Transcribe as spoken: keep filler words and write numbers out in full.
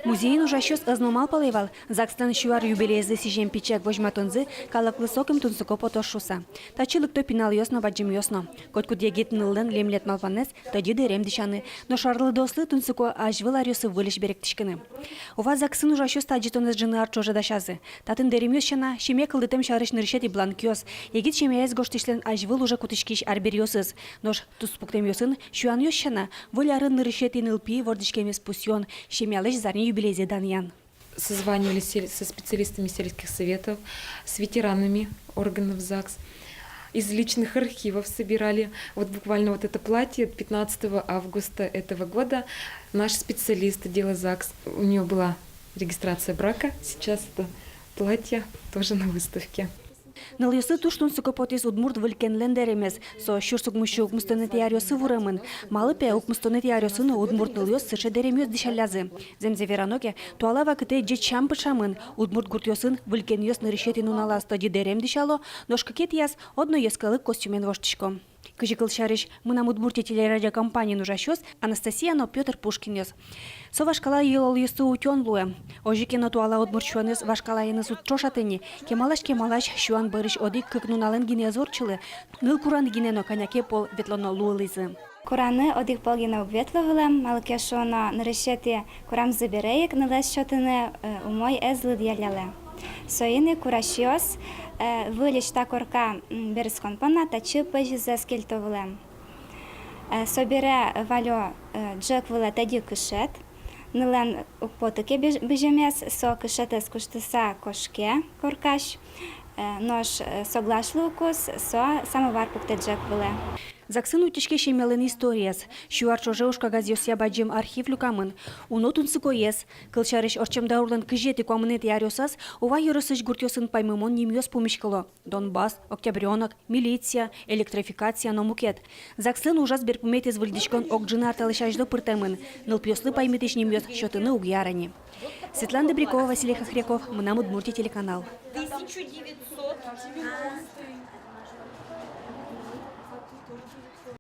Музейын ужасьёс ӧз но малпалэ вал, ЗАГСлэн сю ар юбилейзэ сӥзем пичияк возьматонзы калыклы сокем тунсыко потоз шуыса. Татчы лыкто пиналъёс но, бадӟымъёс но. Котькуд егит ныллэн лемлет малпанэз — тӧдьы дэрем дӥсяны, нош арлыдоослы тунсыко азьвыл аръёсы выльысь берыктӥськыны. Ува ЗАГСын ужасьёс та адӟытонэз ӝыны ар ӵоже дасязы. Татын дэремъёс сяна, семья кылдытэм сярысь нырысетӥ бланкъёс, егит семьяез гожтӥсьлэн азьвыл уже кутӥськись арбериосыз. Нош туспуктэмъёсын сюанъёс сяна, выль арын нырысетӥ нылпи вордӥськемез пусъён, семьялэсь зарни юбилейзэ данъян. Созванивались сел-, со специалистами сельских советов, с ветеранами органов ЗАГС. Из личных архивов собирали. Вот буквально вот это платье пятнадцатого августа этого года наш специалист отдела ЗАГС, у неё была регистрация брака. Сейчас это платье тоже на выставке. Нылъёслы туж тунсыко потӥз удмурт выль кенлэн дэремез. Со сюрс укмыссю укмыстонэтӥ аръёсы вуремын. Малы пе укмыстонэтӥ аръёсы но удмурт нылъёс сыӵе дэремъёс дӥсяллязы? Зэмзэ верано ке, туала вакытэ ӟеч сям пыӵамын. Удмурт гуртъёсын выль кенъёс нырысетӥ нуналаз тӧдьы дэрем дӥсяло, нош кыкетӥяз одно йӧскалык костюмен воштӥсько. Кызьы, кылсярысь, «Мынам Удмуртие» телерадиокомпаниын ужасьёс Анастасия но Пётр Пушкинъёс. Со вашкала йылолъёсты утён луэ. Озьы ке но, туала удмурт сюанъёс вашкалаеныз уд ӵошаты ни. Кемалась-кемалась сюан бӧрысь одӥг-кык нуналэн гинэ ӧз ортчылы. Ныл кураны гинэ но кӧня ке пол ветлоно луылӥзы. Кураны одӥг пол гинэ уг ветло вылэм, малы ке шуоно, нырысетӥ курамзы бере ик нылэз сётыны, э, умой ӧз лыдъяллялэ. Соин ик курасьёс, э, выльысь та корка, м, берытскон понна татчы пӧзьызэс кельто вылэм. Э, собере валё, э, ӝӧк вылэ тӧдьы кышет. Нылэн уг поты ке быж-, бызьемез, со кышетэз куштыса кошке коркась. Э, нош, э, соглаш луыкуз, со самовар пуктэ ӝӧк вылэ. ЗАГСын утиське семьялэн историяз. Сю ар ӵоже ужкагазъёсъя бадӟым архив люкамын. Уно тунсыкоез. Кылсярысь, ортчем даурлэн кызетӥ-куамынэтӥ аръёсаз Ува ёросысь гуртъёсын паймымон нимъёс пумиськыло: Донбасс, Октябрёнок, Милиция, Электрификация но мукет. ЗАГСлэн ужаз берпуметӥез выльдӥськон ог ӝыны ар талэсь азьло пыртэмын. Нылпиослы паймытӥсь нимъёс сётыны уг яра ни. Светлана Добрякова, Василий Хохряков, «Мынам Удмуртие» телеканал. Тысяча девятьсот девяностый.